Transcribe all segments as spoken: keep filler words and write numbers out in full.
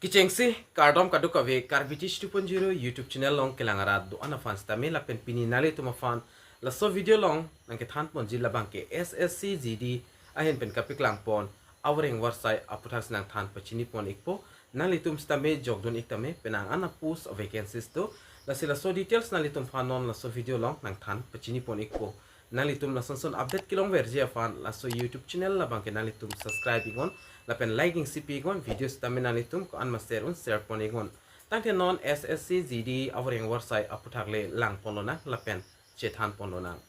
Kechengsi kardom kadokave Karbi Teach two point zero YouTube channel along kelang arat do-an aphan sitame lapen pini nanglitum aphan laso video along nangkethan ponji labang ke S S C G D ahin pen kapeklang pon avoreng avarsai aputhak si nangthan pachini pon ikpo. Nanglitum sitame jokdun ik tame, penang an a post vacancies do. Lasi laso details nanglitum aphan non laso video along nangthan pachini pon ikpo. Nanglitum lason son update kelongverji aphan laso YouTube channel labang ke nanglitum subscribe iknon lapen like isi pi iknon, video sitame nanglitum ko-an master un share pon iknon. Tangte non S S C G D avoreng avarsai aputhak le lang pon lonang lapen chethan pon lonang.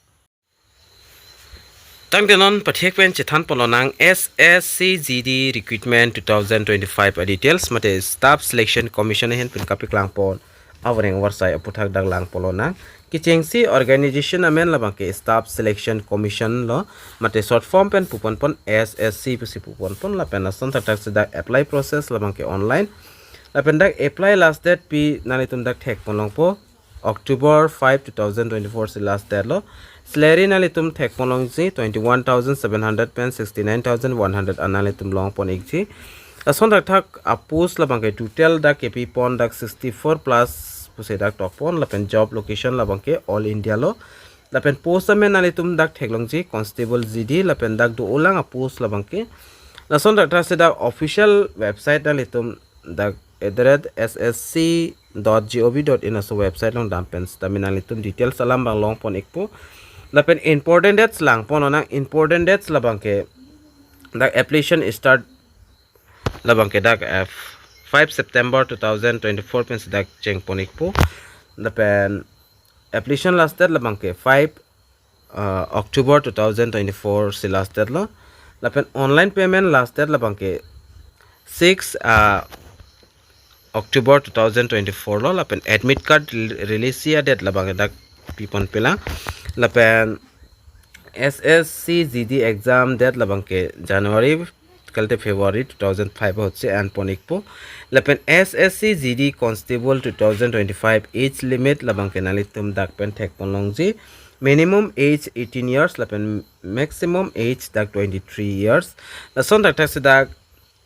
Tangte non pathek pen chethan pon lonang S S C G D recruitment two thousand twenty-five a details mate Staff Selection Commission ahin pen kapeklang pon avoreng avarsai aputhak dak lang pon lonang. Kechengsi organization amen labang ke Staff Selection Commission lo, mate short form pen pu pon pon S S C pusi pu pon pon, lapen lason thakthak si dak apply process labang ke online. Lapen dak apply last date pi nanglitum dak thek pon longpo, October five, two thousand twenty-four si last date lo. Salary nanglitum thek pon longji twenty-one thousand seven hundred pen sixty-nine thousand one hundred an nanglitum long pon ikji. Lason thakthak a post labang ke total dak kepi pon dak sixty-four plus pusi dak tok pon, lapen job location labang ke All India lo. Lapen post amen nanglitum dak theklongji Constable G D, lapen dak do-olang a post labang ke. Lason thakthak si dak official website nanglitum dak at the rate S S C dot G O V dot in aso website along dam pen sitame nanglitum details alam abang long pon ikpo. Lapen important dates lang pon lonang, important dates labang ke dak application start labang ke dak, eh, five September two thousand twenty-four pen si dak cheng pon ikpo. Lapen application last date labang ke five, uh, October two thousand twenty-four si last date lo. Lapen online payment last date labang ke six, uh, October two thousand twenty-four lo. Lapen admit card rel-, release a date labang ke dak pi pon pelang. Lapen S S C G D exam date labang ke January kalte February two thousand five ahut si an pon ikpo. Lapen S S C G D Constable two thousand twenty-five age limit labang ke nanglitum dak pen thek pon longji. Minimum age eighteen years lapen maximum age dak twenty-three years. Lason thakthak si dak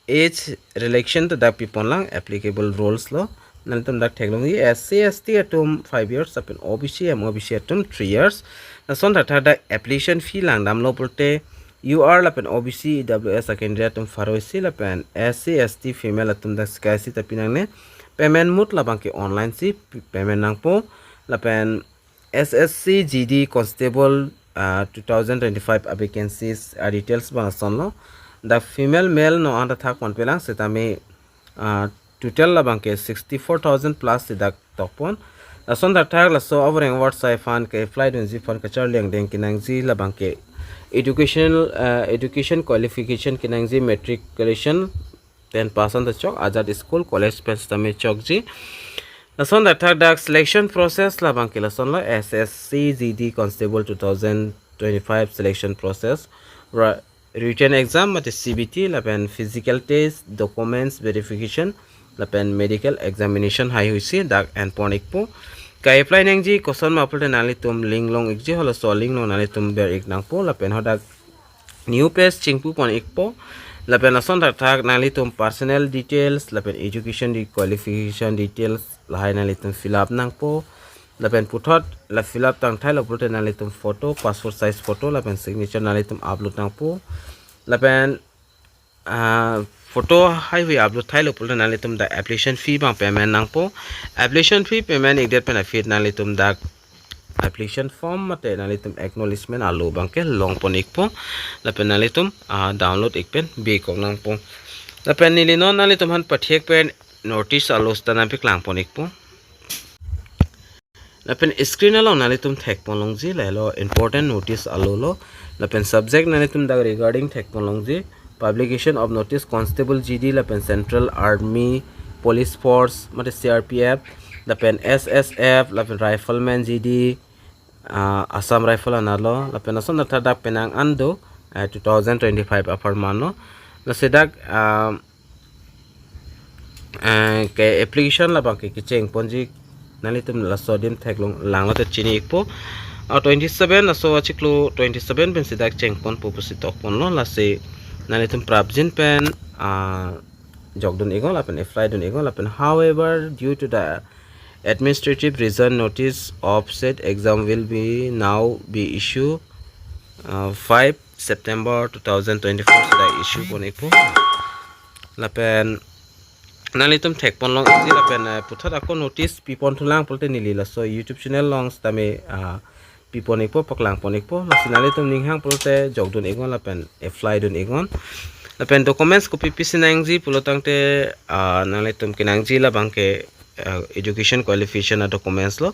age relaxation ta dak pi pon lang, applicable rules lo. Nanglitum dak theklongji S C S T atum five years lapen O B C M O B C atum three years. Lason thakthak dak application fee lang damlo pulote U R lapen O B C, E W S akandidat atum pharo isi lapen S C S T female atum dak sika isi ta pi nangne. Payment mode labang ke online si p-, payment nangpo. Lapen S S C G D Constable, uh, two thousand twenty-five a vacancies a details abang lason lo. Dak female male non anta thak pon pelang sitame, uh, total labang ke sixty-four thousand plus si dak tok pon. Lason thakthak laso avoreng avarsai aphan ke apply dunji aphan kacharli angdeng kenangji labang ke educational, uh, education qualification kenangji, matriculation ten pass anta chok, ajat school college pen sitame chokji. Lason thakthak dak selection process labang ke lason lo, S S C G D Constable two thousand twenty-five selection process. Ra-, written exam mate C B T lapen physical test, documents verification lapen medical examination haihui si dak an pon ikpo. Ka-apply nangji koson ma pulote nanglitum link long ikji, halaso link long nanglitum ber ik nangpo lapen hadak new page chingpu pon ikpo. Lapen lason thakthak nanglitum personal details lapen education de-, qualification details lahai nanglitum fill up nangpo. Lapen puthot la fill up tangthailo pulote nanglitum photo, passport size photo lapen signature nanglitum upload nangpo. Lapen, ah, photo haihui upload thailo pulote nanglitum dak application fee abang payment nangpo. Application fee payment ikdet pen aphi nanglitum dak application form mate nanglitum acknowledgement alo abang ke long pon ikpo. Lapen nanglitum, ah, download ik pen bi kok nangpo. Lapen neli non nanglitum aphan pathek pen notice alo sita nangpeklang pon ikpo. Lapen screen along nanglitum thek pon longji, lahelo important notice alo lo. Lapen subject nanglitum dak regarding thek pon longji. Publication of notice Constable G D lapen Central Army Police Force mate C R P F, lapen S S F, lapen Rifleman G D, ah, Assam Rifle anarlo, lapen lason thakthak dak penang an do, eh, two thousand twenty-five apharman lo. Lasi dak, ah, eh, ke application labang ke kecheng ponji nanglitum laso adim theklong langlo ta chini ikpo. Ah, twenty-seven, laso achiklo twenty-seven pen si dak cheng ponpo pusi tok ponlo, lasi nanglitum prapjin pen, ah, jokdun iknon lapen apply dun iknon lapen, however, due to the administrative reason, notice of said exam will be now be issue uh, five September two thousand twenty-four sida issue pon ikpo. Lapen nanglitum thekpon long isi lapen, eh, puthot ako notice pipon thulang pulote neli laso YouTube channel along sitame, ah, pipon ikpo, paklang pon ikpo. Lasi nanglitum ning hang pulote jokdun iknon lapen apply dun iknon. Lapen documents kopi pisi nangji pulotangte, ah, nanglitum kenangji labangke, ah, education qualification a documents lo.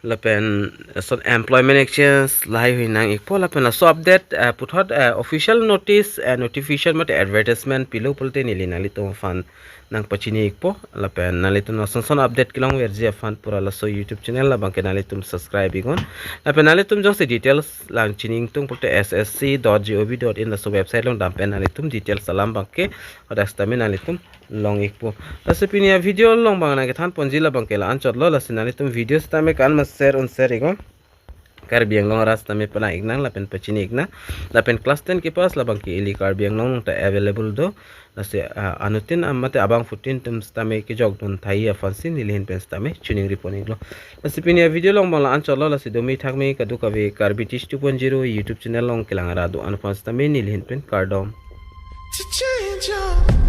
Lapen lason employment exchange lahai hui nang ikpo lapen laso update, eh, puthot, eh, official notice, eh, notification mate advertisement pilo pulote neli nanglitum aphan nangpachini ikpo. Lapen nanglitum lason son update kelongverji aphan pura laso YouTube channel labangke nanglitum subscribe iknon. Lapen nanglitum jongsi details lang chini ingtung pulote S S C dot gov dot in laso website along dampen nanglitum details alam abangke hadak sitame nanglitum long ikpo. Lasi pini a video along abang nangkethan ponji labangke la-anchotlo, lasi nanglitum video sitame kan ma share un share iknon. Karbi Anglong arat sitame palang iknang lapen pachini iknang. Lapen class ten kepass labangke ili Karbi Anglong along ta available do. Lasi, ah, anuttin am mate abangphutin atum sitame kejokdun thai aphansi neli ahin pen sitame choningri pon iklo. Lasi pini a video along abang la-anchotlo, lasi domi thakmi kadokave Karbi Teach two point zero YouTube channel along kelang arat do-an aphan sitame neli ahin pen kardom. To change your